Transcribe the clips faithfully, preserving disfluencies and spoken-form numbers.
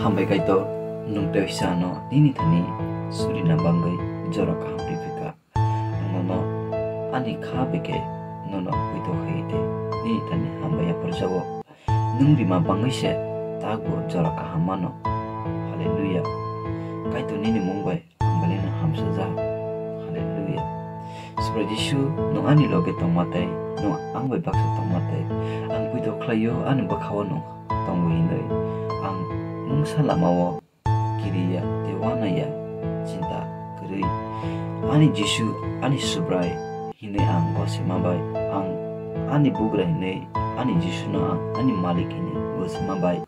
Hambai Kaitor, nwng tei sano nini thani surina bangwi jora kaham riphi kha. Ang nono ani kha bai khe nono poito khai tei nini thani hambai yapharjago. Nwng rima bangwi se takbo jora kaham mano. Haleluya. Kaitor nini mung bai ang belai no hamsajak. Haleluya. Subrai Jisu, nwng ani loge tongma tei nwng ang bai baksa tongma tei ang poito khlaio ani bwkhao nwng tongwi hinwi ang mungsa lamao kiriya tei uanaiya chinta kwrwi. Ani Jisu, ani Subrai hinwi ang gosima bai, ang ani bugra hinwi ani Jisuno ang ani Malik hinwi gosima bai.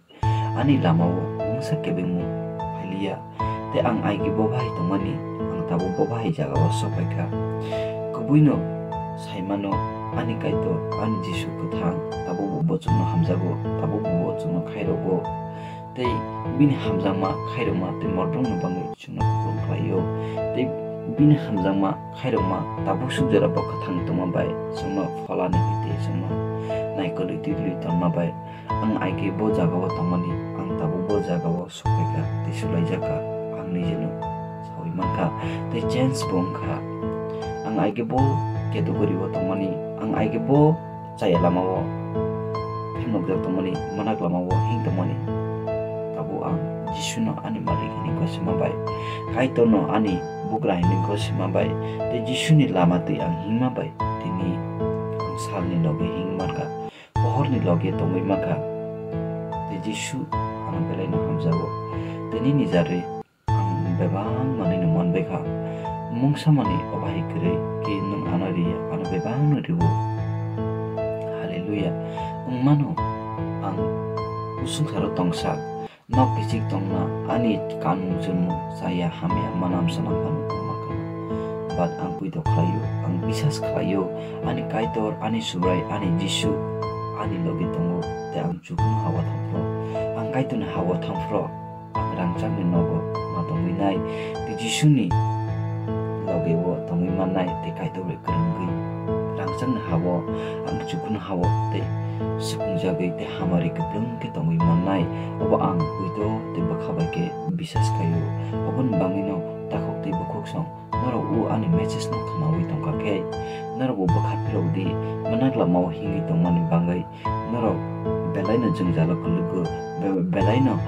Ani lamao mungsa kebengmung phailiya, tei ang aigi bo bahai tongmani, ang tabuk bo bahai jagao sokphaikha. Kubuino saimano, ani Kaitor, ani Jisu kwthang, tabuk bo bochongno hamjago, tabuk bo bochongno khairogo, tei bini hamjakma khairokma tei morokno bangwi chwngno kupulung khlaio, tei bini hamjakma khairokma tabuk suk jora bo kwthang tongma bai chwngno pholani hwitwi chwngno naikolwi twilwi tongma bai. Ang aike bo jagao tongmani, ang tabuk bo jagao sokphaikha tei sulaijak kha, ang nijino saui mankha tei change bo wngkha. Ang aike bo category o tongmani, ang aike bo chaya lamao phemnokjak tongmani, manak lamao hing tongmani. Tabuk ang Jisuno ani Malik hini gosima bai, Kaitorno ani bugra hini gosima bai, tei Jisuni lama twi ang hingma bai tini ang salni loge hing mankha. Pohorni loge tongwi mankha. Tei Jisu ano belaino hamjago. Tei nini jarwi ang bebak manwino manbaikha. Mungsa manwi obahi kwrwi khe nwng ano riya, ano bebakno rwo. Haleluya. Wngmano ang usungsaro tongsa. Nok kichik tongna ani kanmung chunmung chaya hamya manam sanam phano wngma kha. But ang poito khlaio, ang bisas khlaio, ani Kaitor, ani Subrai, ani Jisu ani logi tongo, tei ang chukno hawa thangphro, ang Kaitorni hawa thangphro, ang rangchakni nogo ma tongwi nai, tei Jisuni logi o tongwi mannai, tei Kaitor bai kwrwngwi rangchakni hawo ang chukno hawo tei sukungjagwi tei hamari kwplwng khe tongwi mannai, obo ang poito tei bwkha bai khe bisas khaio. Oboni bangwino takhuk tei bukhuksong norok o ani message no khnaui tongkha khe, norok bo bwkha philok di, manak lamao himwi tongmani bangwi norok belaino jwngjalo kwlwgo, be-, belaino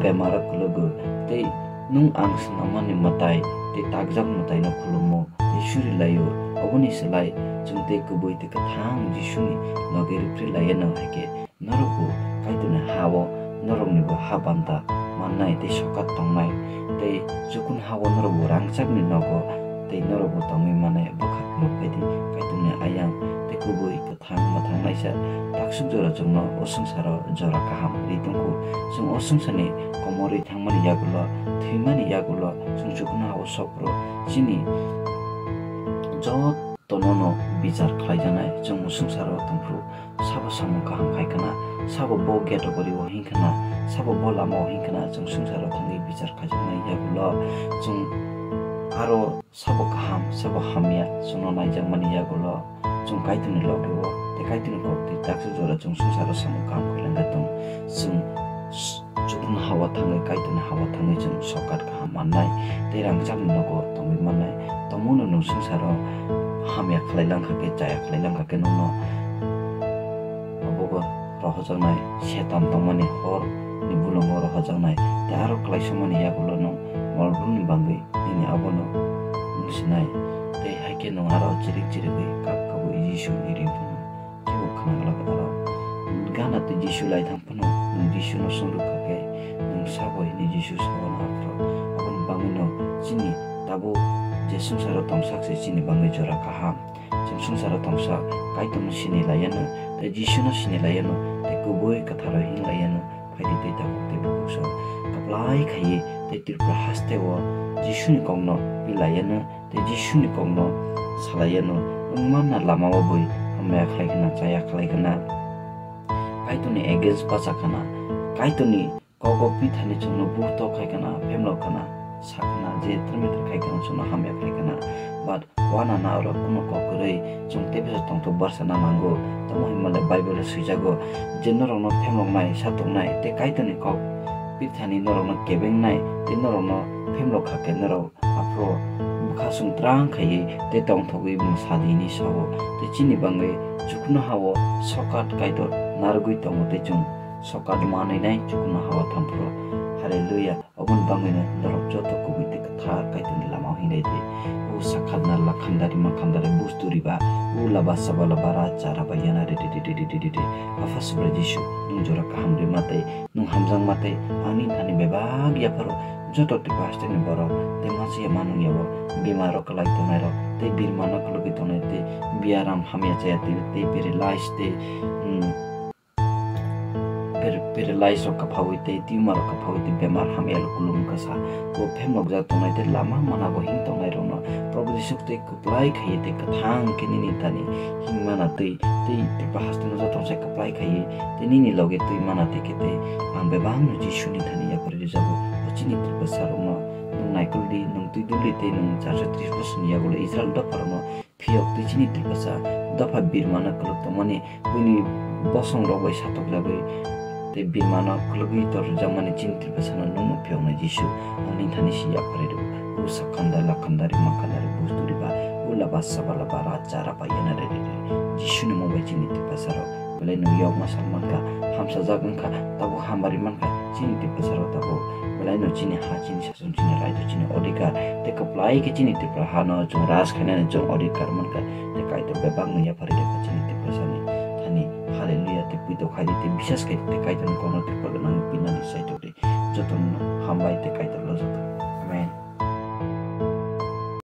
bemaro kwlwgo, tei nwng ang swnamani mwtai tei takjak mwtaino khulumo tei suri laio. Oboni slai chwng tei kubui tei kwthang Jisuni logi rwphri laiya nang hai khe, norokbo Kaitorni ha-o noroknibo ha banta mannai tei sokat tongnai, tei chukun ha-o norokbo rangchakni nogo tei norokbo tongwi mannai. Bwkha philok bai di Kaitorni ayang tei kubui kwthang mwthang naisa taksuk jora chwngno o swngcharo jora kaham ri tongkhu. Chwng o swngcharni komorwi thangmani yagulo, thwimani yagulo chwng chukun ha-o sokphuru chini jot tono no bichar khlaijaknai. Chwng swngcharo tongphuru sabo samung kaham khai khna, sabo bo gate o gori o hing khna, sabo bo lama o hing khna, chwng swngcharo thangwi bichar khaijaknai yagulo chwng aro sabo kaham, sabo hamya chwngno naijakmani yagulo chwng Kaitorni logi o tei Kaitorni kok tei taksuk jora chwng swngcharo samung kaham khailangkha tong. Chwng chukun ha-o thangwi, Kaitorni ha-o thangwi chwng sokat kaham mannai tei rangchakni nogo tongwi mannai. Tongmano nwng swngcharo hamya khlai langkha khe, chaya khlai langkha khe nwngno obobo rohojaknai, Setan tongmani horni bulongo rohojaknai tei aro klaisomani yagulo nwng morokni bangwi nini abono mungsinai. Tei hai khe nwng aro chirik chirigwi kap kabwi Jisuni ring phano kebo khna glak aro gana tei Jisu lai thang phano nwng Jisuno swngrwk kha khe, nwng sabo hini Jisu sabo na aphro. Aboni bangwino chini tabuk je swngcharo tongsak se chini bangwi jora kaham. Chwng swngcharo tongsak Kaitorno sini laiano tei Jisuno sini laiano tei kubui kwtharo hing laiano. Phaidi tei takhuk tei bukhuk song kaplai khaiwi tei Tripura hasteo Jisuni kokno pilaiano tei Jisuni kokno salaiano wngmana lamao bui hamya khlai khna, chaya khlai khna, Kaitorni against bacha khna, Kaitorni kogo pithani chwngno buto khai khna, phemlo khna, sa khna, je twrwngwi twrwk khai khna chwngno hamya khlai khna. But uanana oro kunu kok kwrwi chwng tei bisa tongthok barsa na nango. Tamo hinmale Bible o swijago je norokno phemloknai, satoknai tei Kaitorni kok Pithani norokno kebengnai tei norokno phemlok kha khe norok aphuru bwkhasong twrang khaiwi tei tongthogwi bwsadi hinwi sao. Tei chini bagwi chuknoha-o sokat Kaitor narwgwi tongo tei chwng sokat manwinai chuknoha-o thamphuru. Haleluya! Oboni bagwino norok joto kubui tei kwthar Kaitorni lamao hinglai di. O sakhatna lakhandari makhandari busturiba, o laba sabala bara charaba yana re re re re re re re. Apha Subrai Jisu, nwng jora kaham rwma tei nwng hamjakma tei ani thani bebak yapharo joto Tiprasani borok tei masiya manung yabo, bimar rok kwlai tongnai rok tei birmano kwlwgwi tongnai tei biaram hamya chaya tei tei paralyze tei, mm, per-, paralyze rok kwphawi tei tumor rok kwphawi tei bemar hamya rok kulum kasa bo phemlokjak tongnai tei lama mana bo him tongnai rokno Probo Jisu tei kwplai khaiwi tei kwthang khe nini thani himna twi tei Tripura hasteni joto se kwplai khaiwi tei nini loge twi mana tei khe tei ang bebakno Jisuni thani yapharwi rwjago. O chini Tripura sarokno nwng naikol di, nwng twi duli tei nwng charso tris bosorni yagulo Israil dopharokno phiyok twi chini Tripura sa dopha birmano kwlwk tongmani buini bosongrok bai satokjagwi tei birmano kwlwgwi torjakmani chini Tripura sano nwngno phiyoknai Jisu, ang nini thani si yapharwi rw. O sakhanda lakhanda rimakhanda ri busturiba, o laba sabala bara charaba yana re re re. Jisuni mung bai chini Tiprasarok belai no yokma sak mankha, hamsajak wngkha, tabuk hamari mankha. Chini Tiprasarok tabuk belai no chini ha, chini sasong, chini raijyo, chini odhikar tei kwplai khe chini Tripura hano chwng raj khainani chwng odhikar mankha. Tei Kaitor bebak no yapharwi rwkha chini Tiprasani thani. Haleluya! Tei puito khaidi tei bisas khaidi tei Kaitorni kokno Tripura gwnangno pinani saitok di. Jotono hambai tei Kaitor